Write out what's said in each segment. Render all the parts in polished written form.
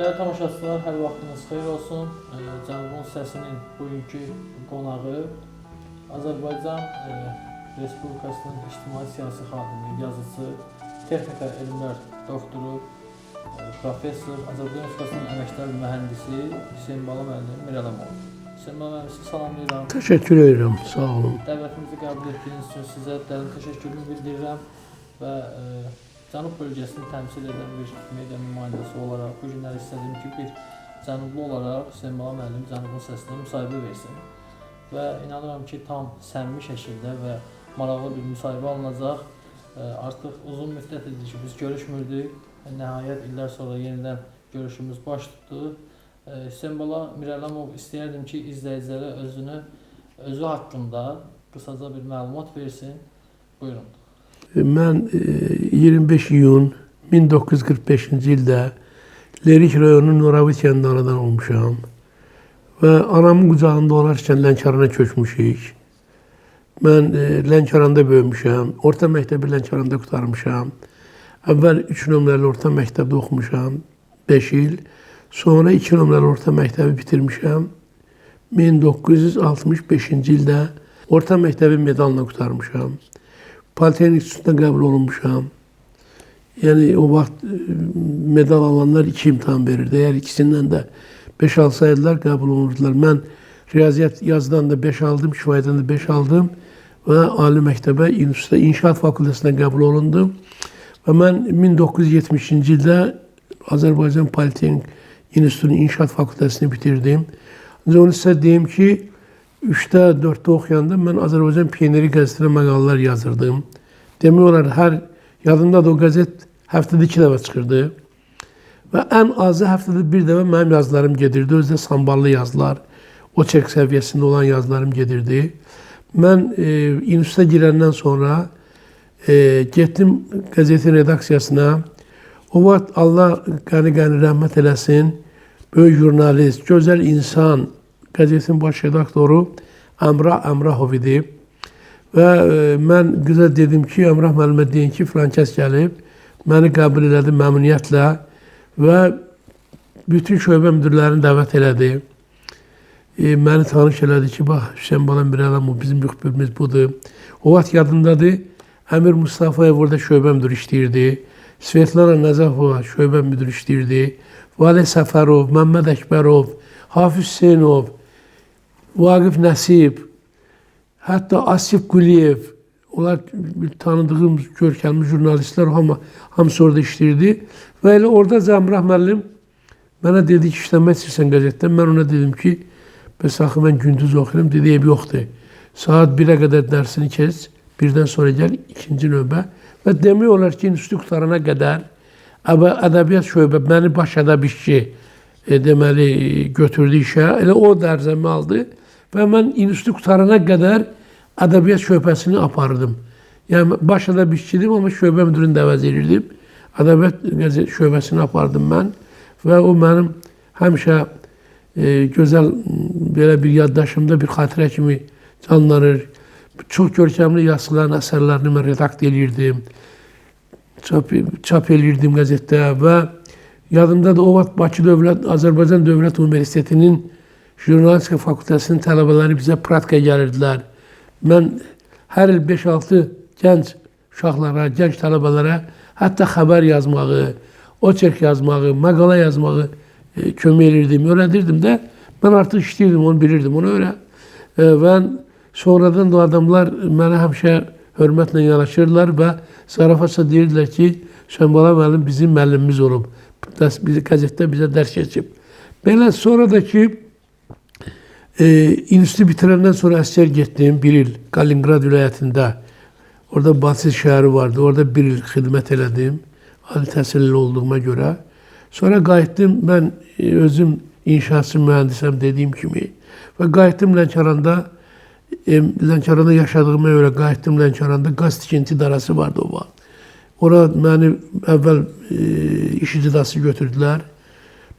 Dəyərli tamaşaçılar, hər vaxtınız xeyir olsun. Cənubun Səsinin bugünkü qonağı Azərbaycan Respublikasının ictimai-siyasi xadimi, yazıcı, texnika elmlər doktoru, professor, Azərbaycan Respublikasının əməkdar mühəndisi Hüseynbala müəllim Mirələmov. Hüseynbala müəllim, sizi salamlayıram. Təşəkkür edirəm, sağ olun. Dəvətimizi qəbul etdiyiniz üçün sizə dərin təşəkkürümü bildirirəm və Cənub bölgəsini təmsil edən bir media nümayəndəsi olaraq bu günlər istədim ki, bir Cənublu olaraq Hüseynbala müəllim Cənubun Səsinə müsahibə versin. Və inanıram ki, tam səmimi şəkildə və maraqlı bir müsahibə alınacaq. Artıq uzun müddət idi ki, biz görüşmürdük. Nəhayət illər sonra yenidən görüşümüz baş tutdu. Hüseynbala Mirələmov, istəyərdim ki, izləyicilərə özü haqqında qısaca bir məlumat versin. Buyurun. Mən 25 iyun 1945-ci ildə Lerik rayonunun Nuravi kəndində anadan olmuşam. Və anamın qucağında olarkən Lənkərana köçmüşük. Mən Lənkəranda böyümüşəm. Orta məktəbi Lənkəranda qurtarmışam. Əvvəl 3 nömrəli orta məktəbdə oxumuşam 5 il. Sonra 2 nömrəli orta məktəbi bitirmişəm. 1965-ci ildə orta məktəbi medalla qurtarmışam. Politexnik İnstitutuna qəbul olunmuşam. Yəni o vaxt medal alanlar 2 imtahan verirdi. Əgər ikisindən də 5 alsaydılar, qəbul olunurdular. Mən riyaziyyat yazıdan da 5 aldım, kifayətdən də 5 aldım və ali məktəbə, institutda İnşaat fakültəsinə qəbul olundum. Və mən 1970-ci ildə Azərbaycan Politexnik İnstitutunun İnşaat fakültəsini bitirdim. Ancaq onu sizə deyim ki, 3-də, 4-də oxuyanda mən Azərbaycan Pioneri qəzetinə məqalələr yazırdım. Demək olar, hər yadımda da o qəzet həftədə 2 dəfə çıxırdı. Və ən azı həftədə bir dəfə mənim yazılarım gedirdi. Özü də samballı yazılar, oçerk səviyyəsində olan yazılarım gedirdi. Mən instituta girəndən sonra getdim qəzetin redaksiyasına. O vaxt Allah qəni-qəni rəhmət eləsin, böyük jurnalist, gözəl insan, qəzetin baş redaktoru Əmrah Əmrahov idi. Və mən qıza dedim ki, Əmrah müəllimə deyin ki, filan kəs gəlib, məni qəbul elədi məmnuniyyətlə və bütün şöbə müdirlərini dəvət elədi. Məni tanış elədi ki, bax, Hüseynbala Mirələmov, bizim müxbirimiz budur. O vaxt yadındadır, Əmir Mustafayev orada şöbə müdiri işləyirdi. Svetlana Nəzəfova şöbə müdiri işləyirdi. Valeh Səfərov, Məmməd Əkbərov, Hafiz Hüseynov, Vaqif Nəsib, hətta Asif Quliyev, onlar tanıdığım görkəmli jurnalistlər, hamısı orada işləyirdi. Və elə orada Əmrah müəllim mənə dedi ki, işləmək istəyirsən qəzetdə. Mən ona dedim ki, bəs axı mən gündüz oxuyuram. Dedi, eybi yoxdur. Saat 1-ə qədər dərsini keç, birdən sonra gəl, ikinci növbə. Və demək olar ki, institutu qurtarana qədər ədəbiyyat şöbə, məni baş ədəb işçi deməli, götürdü işə. Elə o dərzəmi aldı və mən institutu qurtarana qədər ədəbiyyat şöbəsini apardım. Yəni, baş ədəb işçiydim, amma şöbə müdürünü də əvəz edirdim. Ədəbiyyat şöbəsini apardım mən və o mənim həmişə gözəl belə bir yaddaşımda bir xatirə kimi canlanır. Çox görkəmli yazıların əsərlərini mən redaktə eləyirdim, çap eləyirdim qəzetdə və yadımda da o vaxt Bakı Dövlət, Azərbaycan Dövlət Universitetinin Jurnalistika Fakültəsinin tələbələri bizə praktikaya gəlirdilər. Mən hər il 5-6 gənc uşaqlara, gənc tələbələrə hətta xəbər yazmağı, oçerk yazmağı, məqalə yazmağı kömək elirdim, öyrədirdim də. Mən artıq işləyirdim, onu bilirdim, ona görə. Və sonradan da adamlar mənə həmişə hörmətlə yanaşırdılar və zarafatca deyirdilər ki, Hüseynbala müəllim bizim müəllimimiz olub, qəzetdə bizə dərs keçib. Belə sonra da ki, institutu bitirəndən sonra əsgər getdim bir il Kaliningrad vilayətində. Orada Balsiz şəhəri vardı, orada bir il xidmət elədim, ali təhsilli olduğuma görə. Sonra qayıtdım, mən özüm inşaatçı mühəndisəm dediyim kimi və qayıtdım Lənkəranda, Lənkəranda yaşadığıma görə qayıtdım Lənkəranda qaz tikinti idarəsi vardı o vaxt. Ora məni əvvəl iş icrası götürdülər.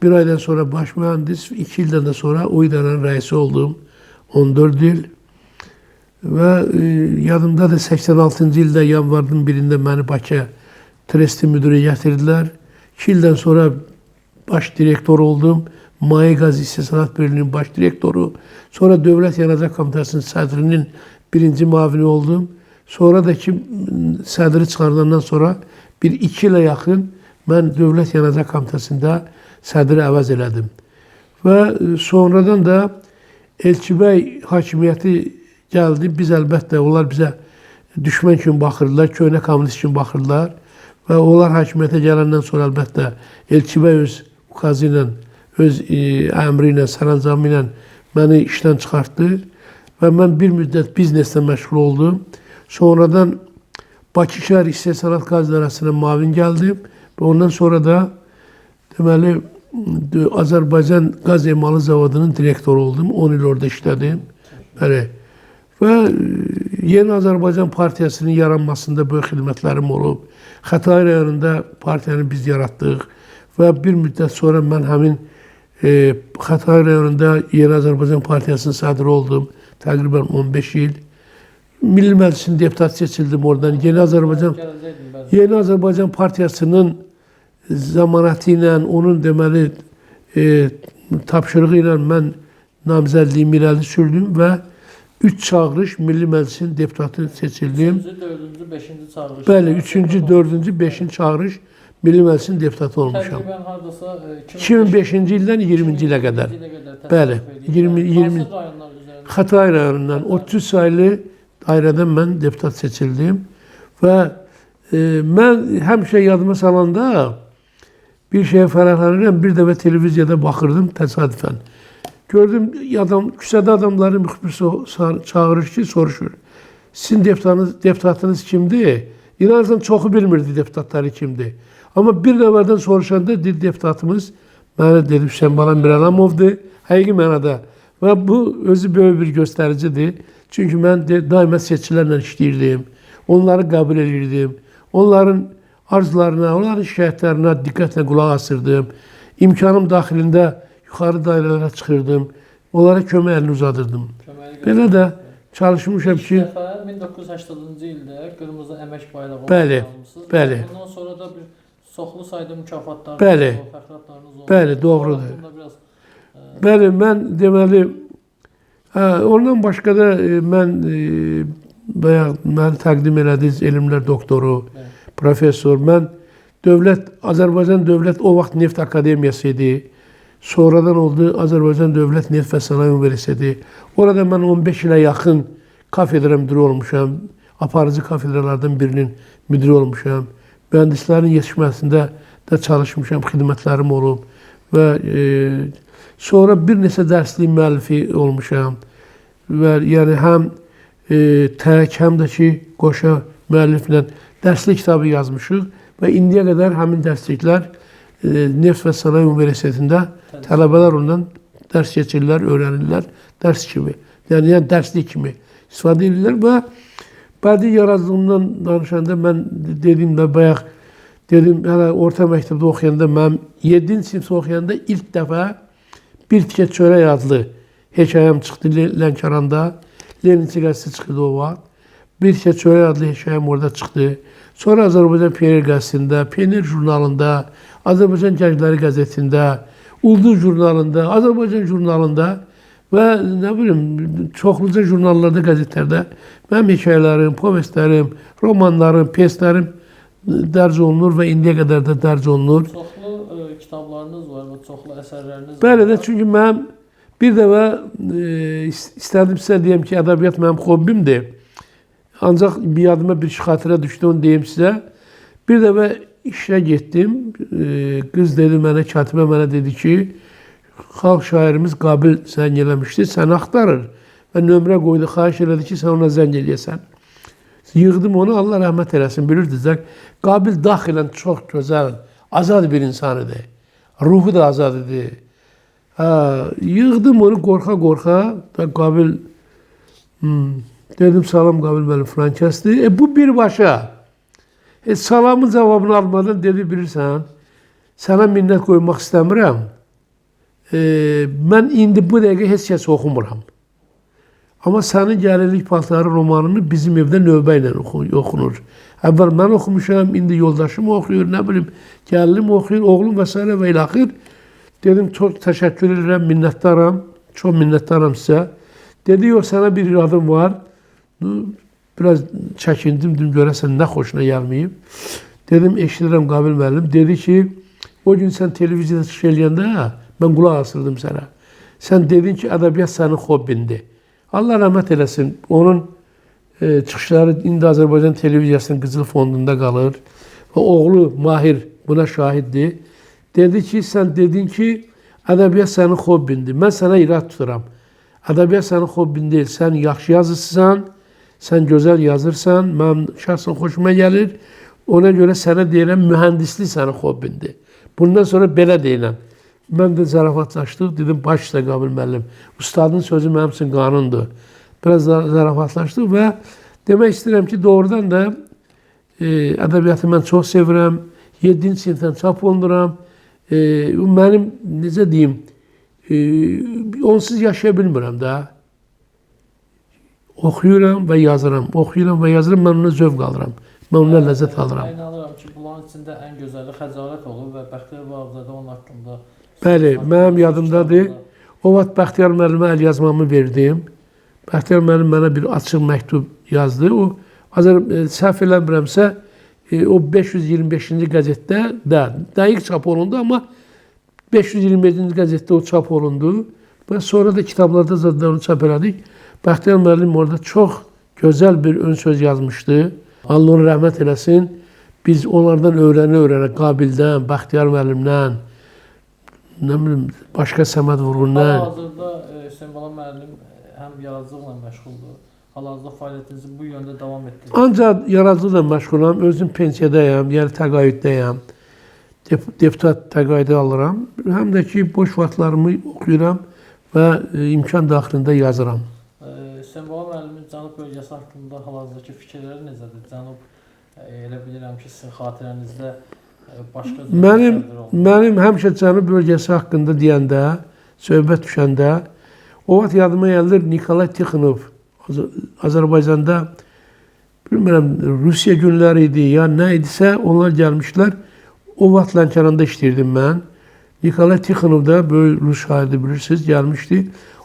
Bir aydan sonra baş mühəndis, 2 ildən də sonra o idarənin rəisi oldum. 14 il. Və yadımda da 86-cı ildə yanvarın birində məni Bakıya tresti müdürü gətirdilər. 2 ildən sonra baş direktoru oldum. Maye Qaz İstehsalat Birliyinin baş direktoru. Sonra Dövlət Yanacaq Komitəsinin sədrinin birinci mavini oldum. Sonra da ki, sədri çıxarılandan sonra bir 2 ilə yaxın mən Dövlət Yanacaq Komitəsində sədri əvəz elədim. Və sonradan da Elçibəy hakimiyyəti gəldi. Biz əlbəttə, onlar bizə düşmən kimi baxırdılar, köhnə kommunist kimi baxırdılar. Və onlar hakimiyyətə gələndən sonra əlbəttə Elçibəy öz ukazı ilə, öz əmri ilə, sərəncamı ilə məni işdən çıxartdı. Və mən bir müddət bizneslə məşğul oldum. Sonradan Bakı şəhər İstehsalat Qaz İdarəsinə mavin gəldim. Və ondan sonra da deməli Azərbaycan Qaz Emalı Zavodunun direktoru oldum. 10 il orada işlədim. Bəli. Və Yeni Azərbaycan Partiyasının yaranmasında böyük xidmətlərim olub. Xətai rayonunda partiyanı biz yaratdıq. Və bir müddət sonra mən həmin Xətai rayonunda Yeni Azərbaycan Partiyasının sədri oldum. Təqribən 15 il. Milli Məclisin deputatı seçildim oradan. Yeni Azərbaycan Partiyasının zəmanəti ilə, onun deməli tapşırığı ilə mən namizədliyimi irəli sürdüm və 3 çağırış Milli Məclisin deputatı seçildim. 3-cü, 4-cü, 5-ci çağırış. Bəli, 3-cü, 4-cü, 5-ci çağırış Milli Məclisin deputatı olmuşam. Təqribən hardasa 2005-ci ildən 20-ci ilə qədər. Bəli, 20 Xətai rayonundan 33 saylı dairədən mən deputat seçildim və mən həmişə yadıma salanda bir şeyə fərəhlənirəm, bir dəfə televiziyada baxırdım təsadüfən. Gördüm, adam, küçədə adamları müxbir çağırır ki, soruşur. Sizin deputatınız kimdir? İnanırsan, çoxu bilmirdi deputatları kimdir. Amma bir nəfərdən soruşanda dedi, deputatımız, mənə dedi, Hüseyn Bala Mirələmovdur, həqiqi mənada. Və bu özü böyük bir göstəricidir. Çünki mən daima seçkilərlə işləyirdim, onları qəbul edirdim, onların arzularına, onların şikayətlərinə diqqətlə qulaq asırdım. İmkanım daxilində yuxarı dairələrə çıxırdım, onlara kömək əlini uzadırdım. Belə də çalışmışam ki... İlk dəfə 1980-cı ildə Qırmızı Əmək Bayrağı almışsınız. Bəli. Bundan sonra da bir çoxlu sayda mükafatlarınız oldu, fəxri adlarınız oldu. Bəli, doğrudur. Bəli, mən deməli, ondan başqa da mən bayaq məni təqdim elədiniz elmlər doktoru, professor. Mən Azərbaycan Dövlət o vaxt Neft Akademiyası idi. Sonradan oldu Azərbaycan Dövlət Neft və Sənaye Universiteti. Orada mən 15 ilə yaxın kafedra müdiri olmuşam. Aparıcı kafedralardan birinin müdiri olmuşam. Mühəndislərin yetişməsində də çalışmışam, xidmətlərim olub. Və sonra bir neçə dərslik müəllifi olmuşam. Və yəni həm tək, həm də ki, qoşa müəlliflə dərslik kitabı yazmışıq və indiyə qədər həmin dərsliklər Neft və Sənaye Universitetində tələbələr ondan dərs keçirlər, öyrənirlər, dərs kimi, yəni dərslik kimi istifadə edirlər və bədii yaradıcılığımdan danışanda mən dediyimdə bayaq dedim, hələ orta məktəbdə oxuyanda mənim 7-ci sinifdə oxuyanda ilk dəfə Bir tikə çörək adlı hekayəm çıxdı Lənkəranda. Leninçi qəzetə çıxırdı o vaxt. Bir tikə çörək adlı hekayəm orada çıxdı. Sonra Azərbaycan Pioner qəzetində, Pioner jurnalında, Azərbaycan Gəncləri qəzetində, Ulduz jurnalında, Azərbaycan jurnalında və nə bilim, çoxluca jurnallarda, qəzetlərdə mənim hekayələrim, povestlərim, romanlarım, pyeslərim dərc olunur və indiyə qədər də dərc olunur. Çoxlu kitablarınız var və çoxlu əsərləriniz var. Bəli də, çünki mənim bir dəfə istədim sizə deyim ki, ədəbiyyat mənim hobbimdir. Ancaq yadıma bir xatirə düşdü, onu deyim sizə. Bir dəfə işə getdim, qız dedi mənə, katibə mənə dedi ki, xalq şairimiz Qabil zəng eləmişdi, səni axtarır və nömrə qoydu, xahiş elədi ki, sən ona zəng eləyəsən. Yığdım onu, Allah rəhmət eləsin, bilirdiniz. Qabil daxilən çox gözəl, azad bir insan idi. Ruhu da azad idi. Yığdım onu qorxa-qorxa, Qabil, dedim salam Qabil müəllim, filan kəsdi. Bu birbaşa. Salamın cavabını almadan dedi, bilirsən, sənə minnət qoymaq istəmirəm. Mən indi bu dəqiqə heç kəs oxumuram. Amma sənin Gəlinlik Paltarı romanını bizim evdə növbə ilə oxunur. Əvvəl mən oxumuşam, indi yoldaşım oxuyur, nə bilim, gəlinim oxuyur, oğlum və s. və ilaxır. Dedim, çox təşəkkür edirəm, minnətdaram. Çox minnətdaram sizə. Dedi, yox, sənə bir iradım var. Biraz çəkindim, dedim, görəsən nə xoşuna gəlməyib. Dedim, eşidirəm Qabil müəllim. Dedi ki, o gün sən televiziyada çıxış eləyəndə mən qulaq asırdım sənə. Sən dedin ki, ədəbiyyat sənin hobbindir. Allah rəhmət eləsin. Onun çıxışları indi Azərbaycan televiziyasının Qızıl Fondunda qalır. Və oğlu Mahir buna şahiddir. Dedi ki, sən dedin ki, ədəbiyyat sənin hobbindir. Mən sənə irad tuturam. Ədəbiyyat sənin hobbin deyil. Sən yaxşı yazırsan, sən gözəl yazırsan, mənim şəxsən xoşuma gəlir. Ona görə sənə deyirəm, mühəndislik sənin hobbindir. Bundan sonra belə deyirəm. Mən də zarafatlaşdıq, dedim, baş üstə Qabil müəllim. Ustadın sözü mənim üçün qanundur. Biraz zarafatlaşdıq və demək istəyirəm ki, doğrudan da ədəbiyyatı mən çox sevirəm. 7-ci sinifdən çap olunduram. Mənim, necə deyim, onsuz yaşaya bilmirəm də. Oxuyuram və yazıram, oxuyuram və yazıram, mən ona zövq alıram. Mən ondan ləzzət alıram. Mən inanıram ki, bunların içində ən gözəli Xəcalət olub və Bəxtiyar Vahabzadə onun haqqında. Bəli, mənim yadımdadır. O vaxt Bəxtiyar müəllimə əl yazmamı verdim. Bəxtiyar müəllim mənə bir açıq məktub yazdı. O, səhv eləmirəmsə, o 525-ci qəzetdə də dəqiq çap olundu, amma 525-ci qəzetdə o çap olundu və sonra da kitablarda zaten onu çap elədik. Bəxtiyar müəllim orada çox gözəl bir ön söz yazmışdı. Allah onu rəhmət eləsin. Biz onlardan öyrənə-öyrənə Qabildən, Bəxtiyar müəllimdən, nə bilim, başqa Səməd Vurğundan. Hal-hazırda Hüseynbala müəllim həm yaradıcılıqla məşğuldur. Hal-hazırda fəaliyyətinizi bu yöndə davam etdirir. Ancaq yaradıcılıqla məşğulam, özüm pensiyadayam, yəni təqaüddəyəm. Deputat təqaüdü alıram. Həm də ki, boş vaxtlarımı oxuyuram və imkan daxilində yazıram. Hüseynbala müəllimin Cənub bölgəsi haqqında hal-hazırdakı fikirləri necədir? Cənub, elə bilirəm ki, sizin xatirənizdə başqa... Mənim həmişə Cənub bölgəsi haqqında deyəndə, söhbət düşəndə, o vaxt yadıma gəlir Nikolay Tixonov Azərbaycanda, bilmirəm, Rusiya günləri idi, ya nə idisə, onlar gəlmişlər. O vaxt Lənkəranda işləyirdim mən. Nikolay Tixonov da böyük Rus şairi bilirsiniz, gəlmişdi.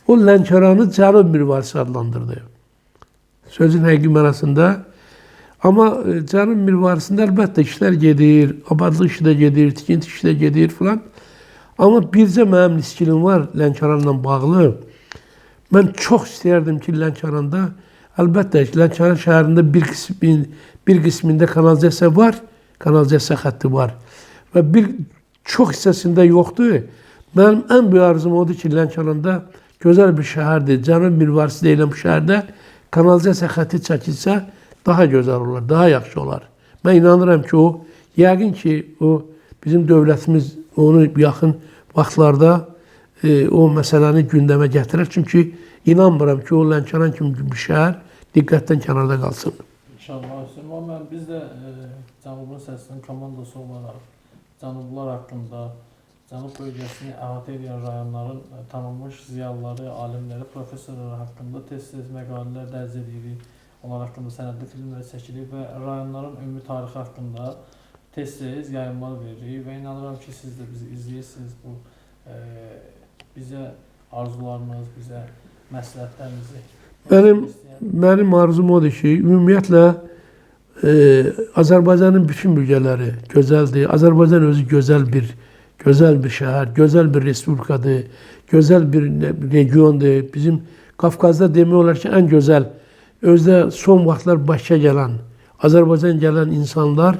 O Lənkəranı Cənub mirvarisi adlandırdı. Sözün həqiqi mənasında. Amma Cənub mirvarisində əlbəttə işlər gedir, abadlıq işi də gedir, tikinti işi də gedir filan. Amma bircə mənim niskilim var Lənkəranla bağlı. Mən çox istəyərdim ki, Lənkəranda, əlbəttə Lənkəran şəhərində bir qismində kanalizasiya var, kanalizasiya xətti var və bir çox hissəsində yoxdur. Mənim ən böyük arzum odur ki, Lənkəranda gözəl bir şəhərdir, Cənub mirvarisi deyilən bu şəhərdə kanalizasiya xətti çəkilsə daha gözəl olar, daha yaxşı olar. Mən inanıram ki, o, yəqin ki, o bizim dövlətimiz onu yaxın vaxtlarda o məsələni gündəmə gətirər. Çünki inanmıram ki, o Lənkəran kimi bir şəhər diqqətdən kənarda qalsın. İnşallah. Hüseynbala müəllim, biz də Cənubun Səsinin komandası olaraq Cənublar haqqında, Cənub bölgəsini əhatə edən rayonların tanınmış ziyalıları, alimləri, professorları haqqında tez-tez məqalələr dərc edirik. Onlar haqqında sənədli filmlər çəkilir və rayonların ümumi tarixi haqqında tez-tez yayımlar veririk və inanıram ki, siz də bizi izləyirsiniz. Bu bizə arzularınız, bizə məsləhətlərinizi. Mənim arzum odur ki, ümumiyyətlə Azərbaycanın bütün bölgələri gözəldir. Azərbaycan özü gözəl bir şəhər, gözəl bir respublikadır, gözəl bir regiondur. Bizim Qafqazda demək olar ki, ən gözəl, özdə son vaxtlar Bakıya gələn, Azərbaycan gələn insanlar,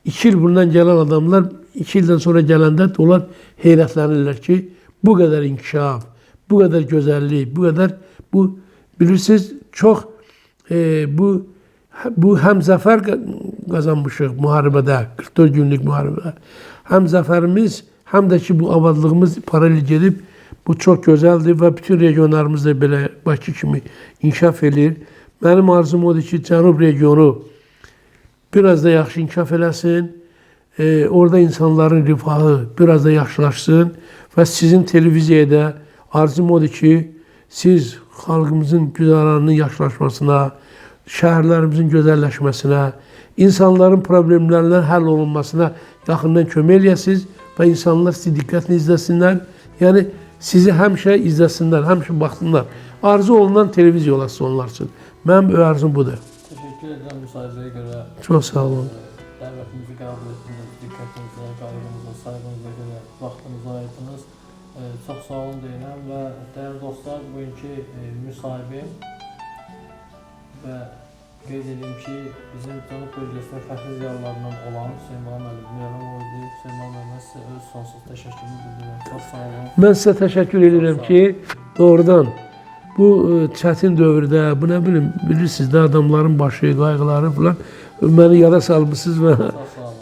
2 il bundan gələn adamlar, 2 ildən sonra gələndə onlar heyrətlənirlər ki, bu qədər inkişaf, bu qədər gözəllik, bu qədər, bu, bilirsiniz, çox, bu həm zəfər qazanmışıq müharibədə, 44 günlük müharibədə, həm zəfərimiz, həm də ki, bu abadlığımız paralel gedib, bu çox gözəldir və bütün regionlarımız da belə Bakı kimi inkişaf eləyir. Mənim arzum odur ki, Cənub regionu biraz da yaxşı inkişaf eləsin, orada insanların rifahı biraz da yaxşılaşsın və sizin televiziyada arzum odur ki, siz xalqımızın güzəranının yaxşılaşmasına, şəhərlərimizin gözəlləşməsinə, insanların problemlərinin həll olunmasına yaxından kömək eləyəsiniz və insanlar sizi diqqətlə izləsinlər. Yəni sizi həmişə izləsinlər, həmişə baxsınlar. Arzu olunan televiziya olasınız onlar üçün. Mənim böyük arzum budur. Təşəkkür edirəm müsahibəyə görə. Çox sağ olun. Dəvətimizi qəbul etdiniz, diqqətinizə, qayğınıza, sayğınıza görə vaxtınızı ayırdınız. Çox sağ olun deyirəm və dəyərli dostlar, bugünkü müsahibim və qeyd edim ki, bizim Cənub bölgəsinin fəxri ziyalılarından olan Hüseynbala müəllim Mirəmov idi. Hüseynbala müəllimə sizə öz sonsuz təşəkkürümü bildirirəm. Çox sağ olun. Mən sizə təşəkkür edirəm ki, doğrudan bu çətin dövrdə, bu nə bilim, bilirsiniz də adamların başı, qayğıları falan məni yada salmısınız və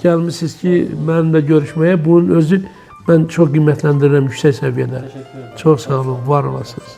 gəlmisiniz ki, mənimlə görüşməyə. Bunun özü mən çox qiymətləndirirəm yüksək səviyyədə. Təşəkkür edirəm. Çox sağ olun, var olasınız.